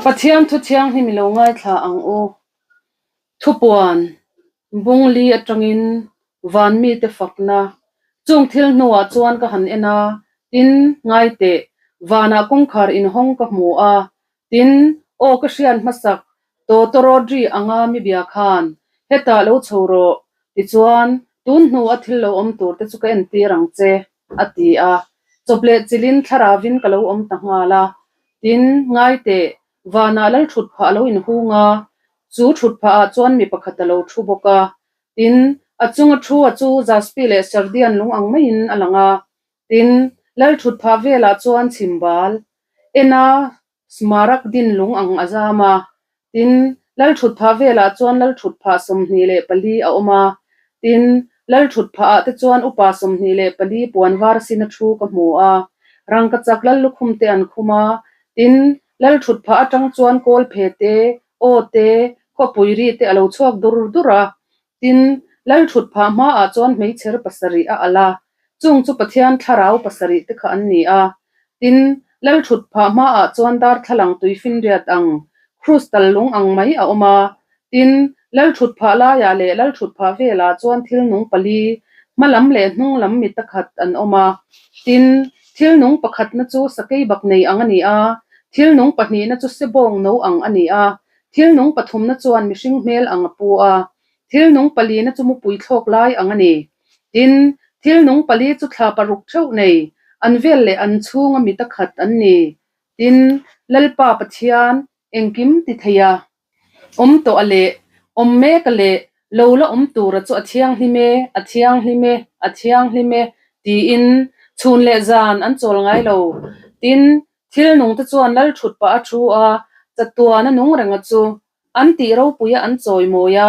Pathian thu thianghlim i lo ngaithla ang u. Thupuan, Bungli atangin van mite fakna chung thil hnuah chuan ka han en a, tin, ngai teh, vanah kawngkhar inhawng ka hmu a, tin, aw ka hriat hmasak Tawtawrawt ri anga mi bia khan, hetah lo chho rawh, tichuan, tun hnu a thil lo awm tur te chu ka entir ang che, a ti a. Chawp leh chilhin thlaravin ka lo awm ta nghal a. Tin, ngai teh, vanah lal thut phah a lo inhung a, chu thut phahah chuan mi pakhat a lo thu bawk a. Tin, a chunga thu a chu Jaspi leh Sardian lung ang maiin a lang a. Tin, lal thut phah velah chuan chhimbal, ena Smarak din lung ang a zam a, tin, lal thut phah velah chuan lal thut phah 24 a awm a, tin, lal thut phah ah te chuan upa 24 puan var sin a thu ka hmu a, rangkachak lal lukhum te an khum a, tin, lal thut phah atang chuan kawl phe te, aw te, khawpui ri te a lo chhuak dur dur a, Tin, lal thut phah hmaah chuan hmeichher pasarih a alh a, chung chu Pathian thlarau pasarih te kha an ni a. Tin, lal thut phah hmaah chuan darthlalang tuifinriat ang, krustal lung ang mai a awm a. Tin, lal thut phah laiah leh lal thut phah velah chuan thil nung pali, hma lam leh hnung lam mi takhat an awm a. Tin, thil nung pakhatna chu sakei bak nei ang a ni a, thil nung pahnihna chu sebawng no ang a ni a, Thil nung pathumna chuan mihring hmel ang a pu a, thil nung palina chu mupui thlawk lai ang a ni. Tin, thil nung pali chu thla paruk theuh nei, an vel leh an chhunga mi ta khat an ni. Tin, Lalpa Pathian, engkim ti thei a, awm tawh a leh, awm mek a leh, lo la awm tura chu a thianghlim e, a thianghlim e, a thianghlim e, tiin chhun leh zan an chawl ngai lo. Tin, Thil nung te chuan lal thut pah a thu a, chatuan a nung reng a chu. An tih ropui a an chawi mawi a,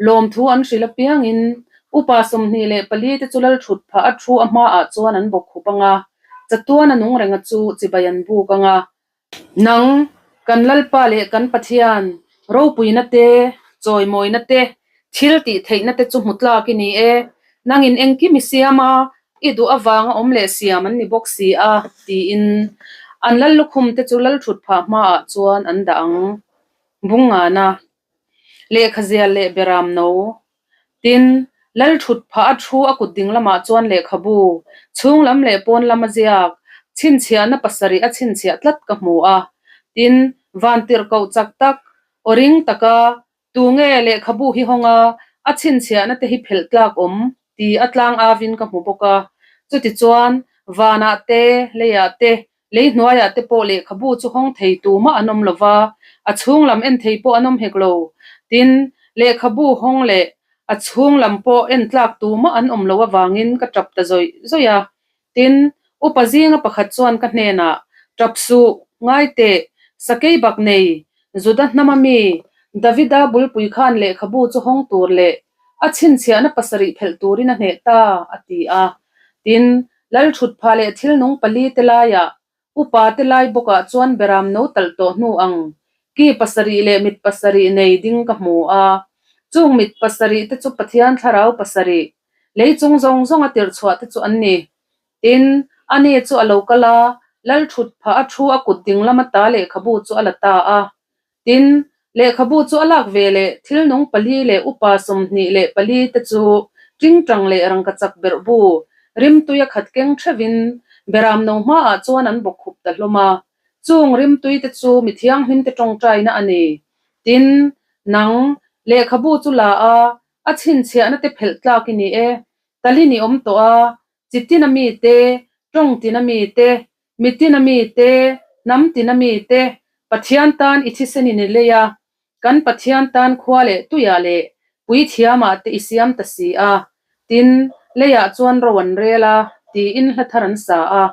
lawmthu an hrilh apiangin upa 24 te chu lal thut phah a thu a hmaah chuan an bawk khup ang a, chatuan a nung reng a chu chibai an buk ang a. Nang, kan Lalpa leh kan Pathian, ropuina te, chawimawina te, thil tih theihna te chu hmu tlak i ni e. Nangin engkim i siam a, I duh avanga awm leh siam an ni bawk si a, tiin an lal lukhum te chu lal thut phah hmaah chuan an dah ang. Bungngana, lehkha zial leh beram no. Tin, lal thut phah a thu a kut ding lamah chuan lehkhabu, chhung lam leh pawn lam a ziak, chhinchhiahna pasarih a chhinchhiah tlat ka hmu a. Tin, vantirhkoh chak tak, aw ring taka Tunge lehkhabu hi hawng a, a chhinchhiahna te hi phelh tlak awm ti a tlang avin ka hmu bawk a. Chutichuan, vanah te, leiah te, lei hnuaiah te pawh lehkhabu chu hawng thei tumah an awm lo va, a chhung lam en thei pawh an awm hek lo. Tin, lehkhabu hawng leh a chhung lam pawh en tlak tumah an awm lo avangin ka tap ta zawih zawih a. Tin, upa zinga pakhat chuan ka hnenah, Tap suh, ngai teh, sakei bak nei, Juda hnama mi, Davida bulpui khan lehkhabu chu hawng tur leh a chhinchhiahna pasarih phelh turin a hneh ta, a ti a. Tin, lal thutphah leh thil nung pali te laiah Upa te lai bawkah chuan beram no talh tawh hnu ang ki pasarih leh mit pasarih nei ding ka hmu a. Chung mit pasarih te chu Pathian thlarau pasarih, lei chung zawng zawng a tirh chhuah te chu an ni. Tin, ani chu a lo kal a, lal thut phah a thu a kut ding lama ta lehkhabu chu a la ta a. Tin, lehkhabu chu a lak ve leh thil nung pali leh upa 24 te chu tingtang leh rangkachak berh bu rimtui a khat keng theuhin beramno hmaah chuan an bawk khup ta hlawm a. Chung rimtui te chu mi thianghlim te tawngtaina a ni. Tin, nang, lehkhabu chu la a, a chhinchhiahna te phelh tlak i ni e. Talin i awm tawh a, chitin a mi te, tawng tin a mi te, Mitin a mi te, hnam tin a mi te, Pathian tan i thisen in i lei a, kan Pathian tan khua leh tuiah leh puithiamah te i siam ta si a, tin, leiah chuan ro an rel a, tiin hla thar an sa a.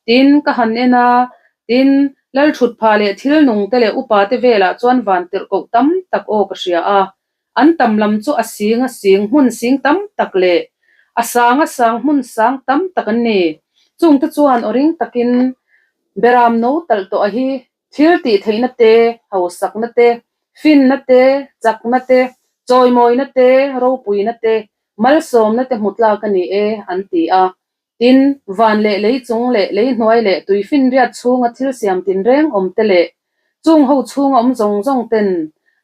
Tin, ka han en a, tin, Lalthutphah leh thil nung te leh upa te velah chuan van tirhkoh tam tak aw ka hria a, An tam lam chu a sing a sing hmun sing tam tak leh a sang a sang hmun sang tam tak an ni. Chungte chuan aw ring takin beram no talh tawh a hi thil tih theihna te, hausakna te, finna te, chakna te, chawimawina te, ropuina te, malsawmna te hmu tlak a ni e, an ti a. Tin, van leh lei chung leh lei hnuai leh tuifinriat chhunga thil siam tinreng awm te leh Chung ho chhunga awm zawng zawng ten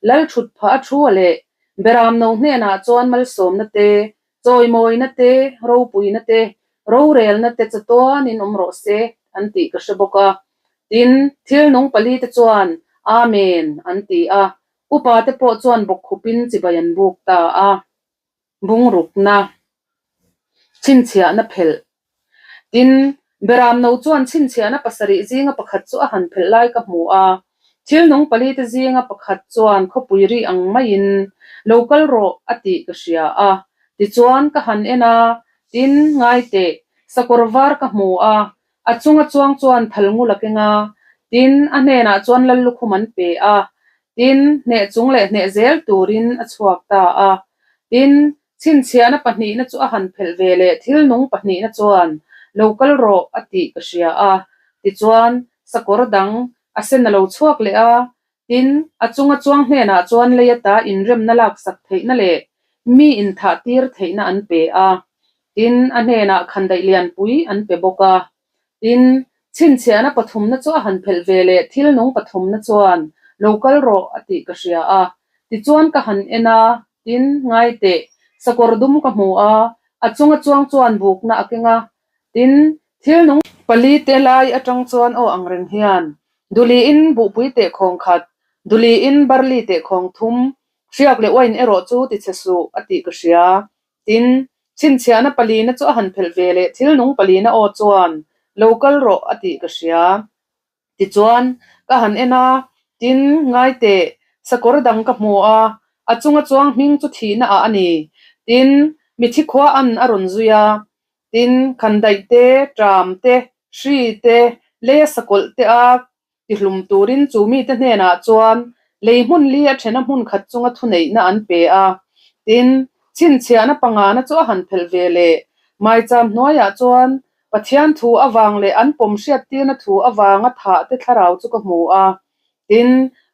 Lal thut phah a thu a leh Beram no hnenah chuan malsawmna te, chawimawina te, ropuina te, rorelna te chatuanin awm rawh se an tih ka hre bawk a. Tin, thil nung pali te chuan Amen an ti a, upa te pawh chuan bawkkhupin chibai an buk ta a. Bungrukna, chhinchhiahna phelh. Tin, Beramno chuan chhinchhiahna pasarih zinga pakhat chu a han phelh lai ka hmu a. Thil nung palite zinga pakhat chuan khawpui ri ang maiin, Lo kal rawh, a tih ka hria a. Tichuan, ka han en a, tin, ngai teh, sakawr var ka hmu a, a chunga chuang chuan thal ngul a keng a, tin, a hnenah chuan lal lukhum an pe a, tin, hneh chung leh hneh zel turin a chhuak ta a. Tin, chhinchhiahna pahnihna chu a han phelh ve leh thil nung pahnihna chuan, Lo kal rawh, a tih ka hria a. Tichuan, sakawr dang a sen a lo chhuak leh a, tin, a chunga chuang hnenah chuan lei ata inremna laksak theihna leh mi inthah tir theihna an pe a. Tin, a hnenah khandaih lianpui an pe bawk a. Tin, chhinchhiahna pathumna chu a han phelh ve leh thil nung pathumna chuan, Lo kal rawh, a tih ka hria a. Tichuan ka han en a, tin, ngai teh, sakawr dum ka hmu a, a chunga chuang chuan bukna a keng a. Tin, thil nung pali te lai atang chuan aw ang reng hian, Duliin buhpui teh khawng khat, duliin barli teh khawng thum, hriak leh uain erawh chu tichhe suh, a tih ka hria. Tin, chhinchhiahna palina chu a han phelh ve leh thil nung palina aw chuan, Lo kal rawh, a tih ka hria. Tichuan, ka han en a, tin, ngai teh, sakawr dang ka hmu a, a chunga chuang hming chu thihna ah a ni. Tin, mithi khua an a rawn zui a, tin, khandaih te, ṭam te, hri te, leia sakawlh te a Tihlum turin chu mite hnenah chuan lei hmun li a thena hmun khat chunga thuneihna an pe a. Tin, chhinchhiahna pangana chu a han phelh ve leh. Maicham hnuaiah chuan Pathian thu avang leh an pawm hriattirna thu avanga thah te thlarau chu ka hmu a. Tin,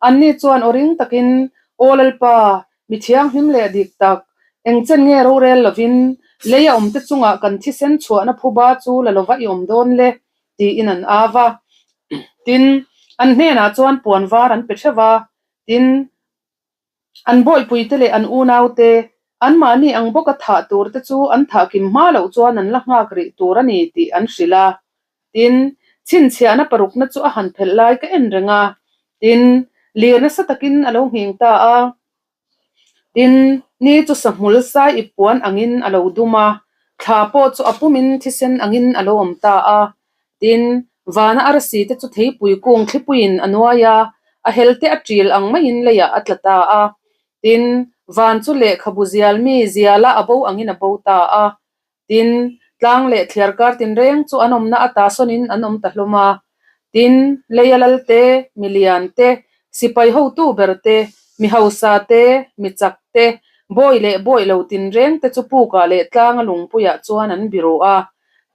anni chuan aw ring takin, Aw Lalpa, mi thianghlim leh dik tak, eng chen nge rorel lovin lei a awmte chungah kan thisen chhuahna phuba chu la lova i awm dawn le? tiin an au a. Tin, an hnenah chuan puan var an pe theuh a, tin, an bawihpuite leh an unaute, anmahni ang bawka thah turte chu an thah kim hma loh chuan an la nghak rih tur a ni tih an hrilh a. Tin, chhinchhiahna parukna chu a han phelh lai ka en reng a, tin, lir nasa takin a lo nghing ta a. Tin, ni chu sahmul sai ip puan angin a lo dum a, thla pawh chu a pumin thisen angin a lo awm ta a. Tin, vana arsi te chu theipui kung thlipuiin a nuai a, a hel te a ṭil ang maiin leiah a tla ta a. Tin, van chu lehkhabu zial mi ziala a bo angin a bo ta a. Tin, tlang leh thliar kar tinreng chu an awmna ata sawnin an awm ta hlawm a. Tin, leia lal te, mi lian te, sipai hotu ber te, mi hausa te, mi chak te, bawi leh bawi lo tinreng te chu pukah leh tlanga lungpuiah chuan an biru a.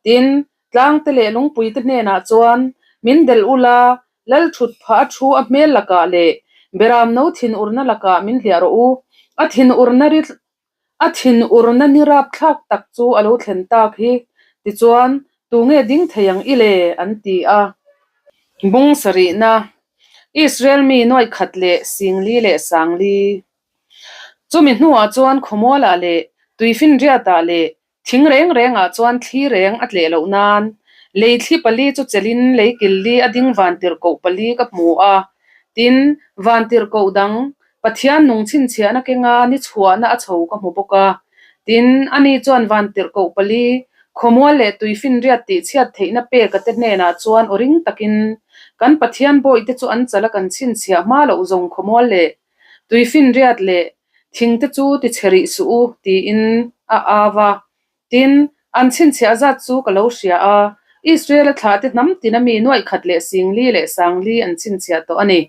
Tin, tlang te leh lungpui te hnenah chuan, Min delh ula, lal thut phah a thu a hmel lakah leh beram no thinurna lakah min hliah rawh u. A thinurna ri A thinurna ni rapthlak tak chu a lo thlen tak hi, tichuan, Tunge ding thei ang i le? an ti a. Bung sarihna, Israel mi nuaih khat leh singli leh sangli. Chumi hnuah chuan khawmualah leh tuifinriatah leh Thing reng rengah chuan thli reng a tleh loh nan lei thli pali chu chelin lei kil li a ding vantirhkoh pali ka hmu a. Tin, vantirhkoh dang Pathian nung chhinchhiahna kenga ni chhuahna a chho ka hmu bawk a. Tin, ani chuan vantirhkoh pali khawmual leh tuifinriat tihchhiat theihna peka te hnenah chuan aw ring takin, Kan Pathian bawihte chu an chala kan chhinchhiah hma loh zawng khawmual leh tuifinriat leh Thing te chu ti chhe rih suh u, tiin a au a. Tin, an chhinchhiah zat chu ka lo hria a, Israel-a thlahte hnam tina mi nuaih khat leh singli leh sangli an chhinchhiah tawh a ni.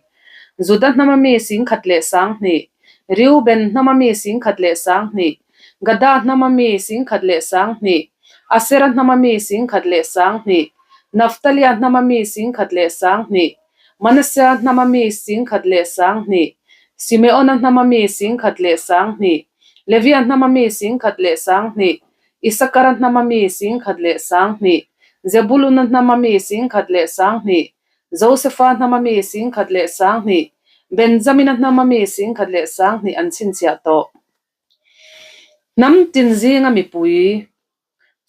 Juda hnama mi singkhat leh sanghnih, Reuben hnama mi singkhat leh sanghnih, Gada hnama mi singkhat leh sanghnih, Asera hnama mi singkhat leh sanghnih, Naftalia hnama mi singkhat leh sanghnih, Manasea hnama mi singkhat leh sanghnih, Simeona hnama mi singkhat leh sanghnih, Levia hnama mi singkhat leh sanghnih, Isakara hnama mi singkhat leh sanghnih, Zebuluna hnama mi singkhat leh sanghnih, Josefa hnama mi 10,000 leh 2000, Benjamina hnama mi 10,000 leh 2000 an chhinchhiah tawh. Hnam tin zinga mipui.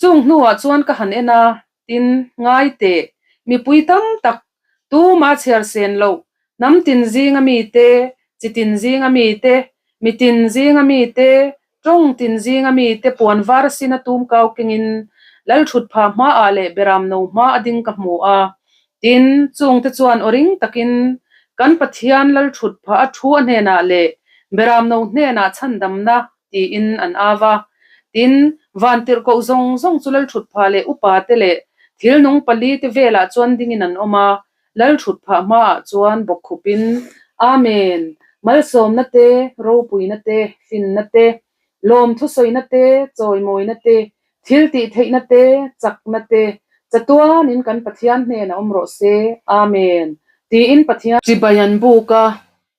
Chung hnuah chuan ka han en a, tin, ngai teh, mipui tam tak, tuma chhiar sen loh, hnam tin zinga mite, chi tin zinga mite, mi tin zinga mite, tawng tin zinga mite puan var sin a tum kau kengin Lalthutpha hmaah leh Beramno hma a ding ka hmu a. Tin, chungte chuan aw ring takin, Kan Pathian Lalthutpha a thu a hnenah leh Beramno hnenah chhandamna tiin an au a. Tin, vantirhkoh zawng zawng chu Lalthutpha leh upate leh thilnung palite velah chuan dingin an awm a, Lalthutpha hmaah chuan bawkkhupin, Amen! Malsawmna te, ropuina te, finna te, lawmthusawina te, chawimawina te, thil tih theihna te, chakna te, chatuanin kan Pathian hnenah awm rawh se. Amen! Tiin Pathian chibai an buk a.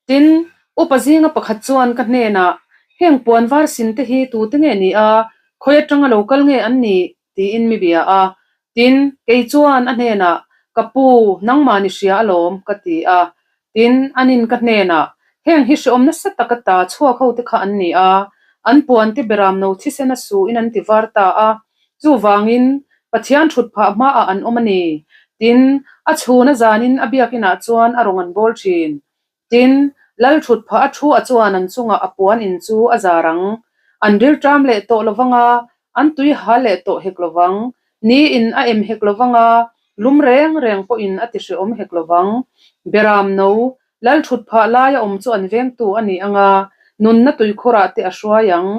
Tin, upa zinga pakhat chuan ka hnenah, Heng puan var sin te hi tute nge ni a, khawi atanga lo kal nge an nih? tiin mi bia a. Tin, kei chuan a hnenah, Ka pu, nangmah ni hria alawm, ka ti a. Tin, anin ka hnenah, Heng hi hreawm nasa taka ta chhuak ho te kha an ni a, an puan te beram no thisen a su in an ti var ta a, chuvangin Pathian thut phah hmaah an awm a ni. Tin, a chhun a zanin a biakinah chuan a rawn an bawl thin. Tin, Lal thut phah a thu a chuan an chungah a puan in chu a zar ang. An rilṭam leh tawh lovang a, an tui hal leh tawh hek lovang. Ni in a em hek lovang a, lum reng reng pawhin a ti hrehawm hek lovang. Beram no, Lal thut phah laia awm chu an vengtu a ni ang a, nunna tuikhurah te a hruai ang.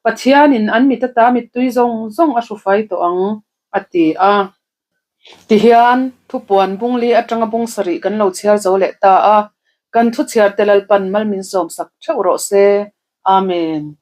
Pathianin an mit ata mittui zawng zawng a hrufai tawh ang, a ti a. Tihian, thupuan bungli atanga bung sarih kan lo chhiar zo leh ta a, kan thu chhiarte Lalpan mal min sawmsak theuh rawh se. Amen.